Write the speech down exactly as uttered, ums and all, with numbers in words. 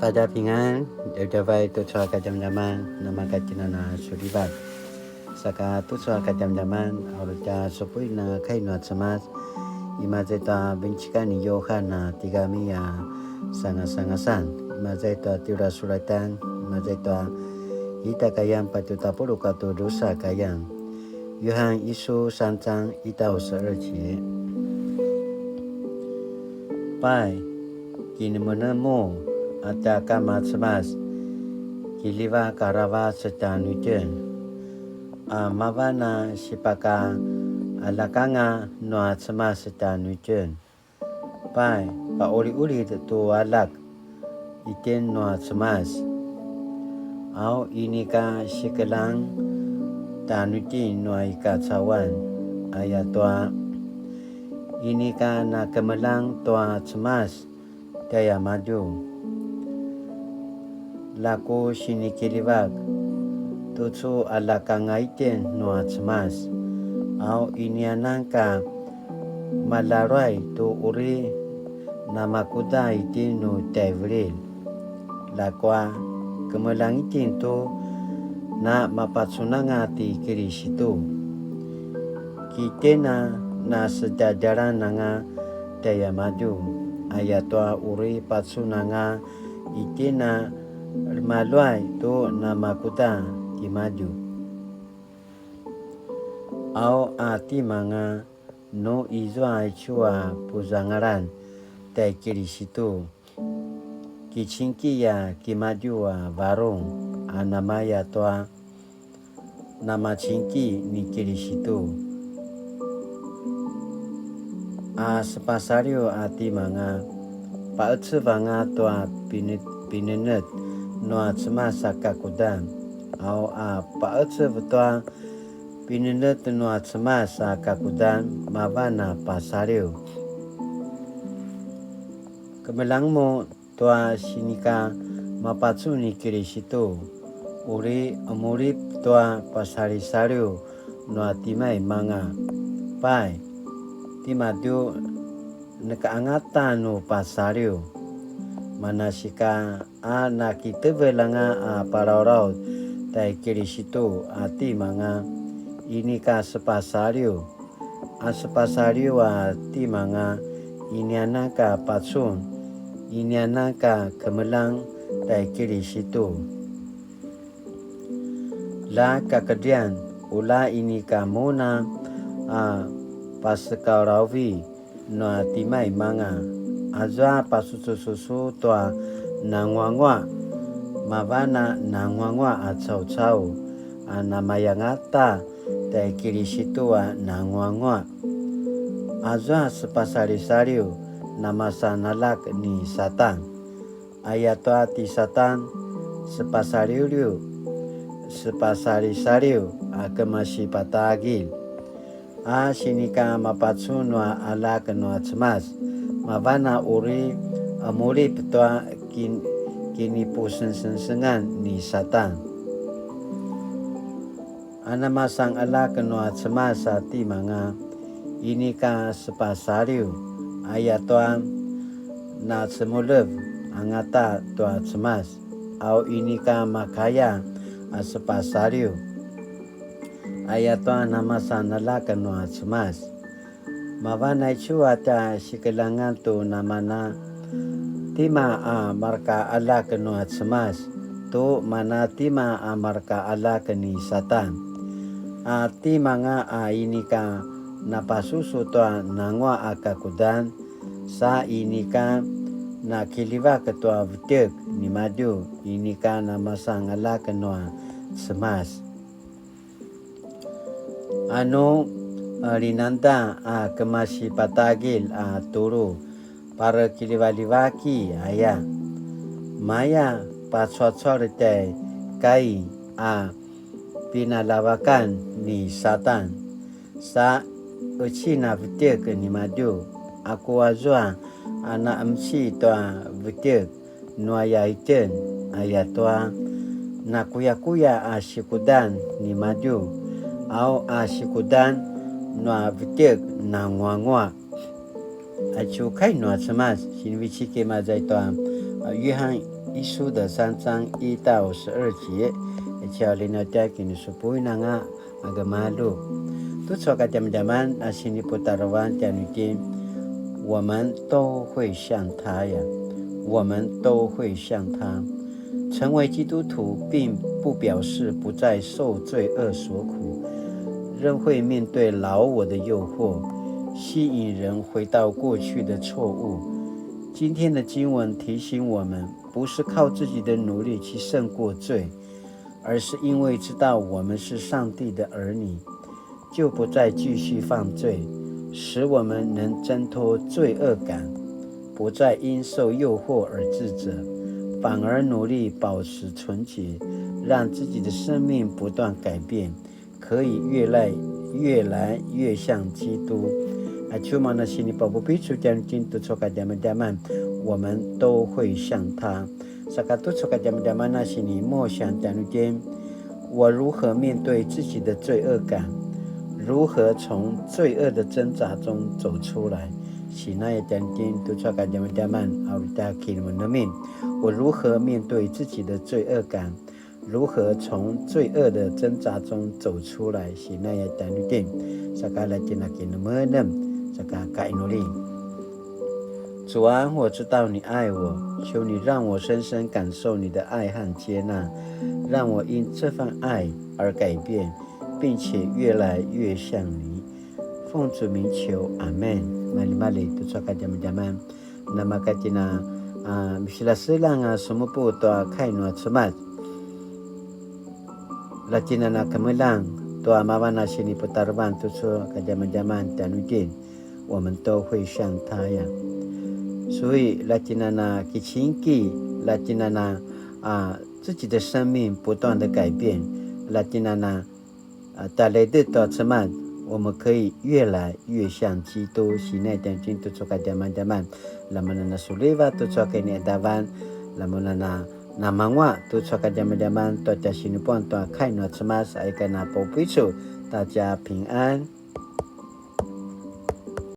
大家平安, djavadjavay tucu a kadjamadjaman, namakatjinan a sulivat. Saka tucu a kadjamadjaman, a uri tja supuin a kai nua Cemas, imaza i tua vincikan ni Yuhan a tigami a sangasangasan, imaza i tua tjelu a sulatan, imaza i tua ita kayan patje tapuluq katua drusa kayan. 约翰一书三章一到十二节。 Pai, kinemenemu a tja Kama Cemas, kiljivak aravac tjanuitjen, a mavan a sipaka aljak anga nua Cemas tjanuitjen. Pai, paquliqulid tu aljak itjen nua Cemas. Au inika sikeljang tjanuitjen nua i kacauan, ayatua inika nakemeljang tua Cemas tjaiamadju. Lja ku sinikiljivak, tucu aljak anga itjen nua Cemas, au inianan ka maljaruay tu uri namakuda itjen nu tjaivililj. Ljakua kemeljang itjen tu namapacun anga ti Kilisitu. Ki tjen a nasedjadjalan anga tjaiamadju, ayatua uri pacun anga itjen a maljaruay tu namakuda timadju. Au a timanga nu izua aicu a puzangalan tjai Kilisitu, kicingki a kimadju a varung, a namaya tua namacingki ni Kilisitu. A sepasaliw a timanga, paqecev anga tua pine-, pinenetj nua Cemas a kakudan. Au a paqecev tua pinenetj nua Cemas a kakudan mavan a pasaliw. Kemeljang mun tua sinika mapacun ni Kilisitu, uri qemulip tua pasalisaliw nua timaimanga. Pai, timadju neka angata nu pasaliw. Manasika a nakitevelj anga a palawlaw tjai Kilisitu a timanga, inika sepasaliw. A sepasaliw a timanga, inianan ka pacun, inianan ka kemeljang tjai Kilisitu. Lja kakedrian, ula inika mun a, a pasekaulawvi nua timaimanga, azua pasusususu tua nanguanguaq, mavan a nanguanguaq a caucau, a namayangata tjai Kilisitu a nanguanguaq. Azua sepasalisaliw namasan aljak ni Satan. Ayatua ti Satan, sepasaliwliw, sepasalisaliw a kemasi patagilj. A sinika mapacun nua aljak nua Cemas, mavan a uri qemulip tua kin-, kinipusengsengsengan ni Satan. A namasan aljak nua Cemas a timanga, inika sepasaliw, ayatua nacemulev angata tua Cemas, au inika makaya a sepasaliw, ayatua namasan aljak nua Cemas. Mavan aicu a tja sikeljangan tu namana tima a marka aljak nua Cemas, tu mana tima a marka aljak ni Satan. A timanga a inika napasusu tua nanguaq a kakudan, sa inika nakiljivak tua vetjek nimadju, inika namasan aljak nua Cemas. Anu, a, linangda a kemasi patagilj a tulu, parekiljivaljivaki aya. Maya pacuacual tjai Kain a pinaljavakan ni Satan, sa qecin a vetjek nimadju, aku azua a naqemci tua vetjek nuaya itjen, ayatua nakuyakuya a sikudan nimadju, au a sikudan nua vetjek nanguanguaq. Aicu kai nua Cemas, sinivecik imaza i tua 呃，约翰一书的三章一到十二节， cia linutjakin supuinanga a gemalju. Tucu a kadjamadjaman a siniputarevan tjanuitjen, 我们都会像他呀，我们都会像他。成为基督徒并不表示不再受罪恶所苦，仍会面对老我的诱惑，吸引人回到过去的错误。今天的经文提醒我们，不是靠自己的努力去胜过罪，而是因为知道我们是上帝的儿女，就不再继续犯罪，使我们能挣脱罪恶感，不再因受诱惑而自责，反而努力保持纯洁，让自己的生命不断改变，可以越来，越来越像基督。A cuma na sini papupicu tjanuitjen tucu a kadjamadjaman, 我们都会像他。 Saka tucu a kadjamadjaman a sini 默想 tjanuitjen, 我如何面对自己的罪恶感？如何从罪恶的挣扎中走出来？ Sinaya tjanuitjen tucu a kadjamadjaman a uri tja kinemenemen, 我如何面对自己的罪恶感？如何从罪恶的挣扎中走出来？ Sinaya tjanuitjen, saka la tjina kinemenem, saka kainuli. 主啊，我知道你爱我，求你让我深深感受你的爱和接纳，让我因这份爱而改变，并且越来越像你。奉主名求，阿们。Mali mali tucu a kadjamadjaman. Namaka tjina, a, misilaselang a semupu tua kai nua Cemas. La tjina na kemeljang tua mavan a siniputarevan tucu a kadjamadjaman tjanuitjen, 我们都会像他呀。所以 la tjina na kicingki, la tjina na, a, 自己的生命不断的改变, la tjina na, a, taledet tua Cemas, 我们可以越来越像基督。 Sinaya tjanuitjen tucu a kadjamadjaman, la mun a na suliva tucu a kai ni edavan, la mun a na namangua tucu a kadjamadjaman tua tja sinupuan tua kai nua Cemas, a ika na papupicu, 大家平安。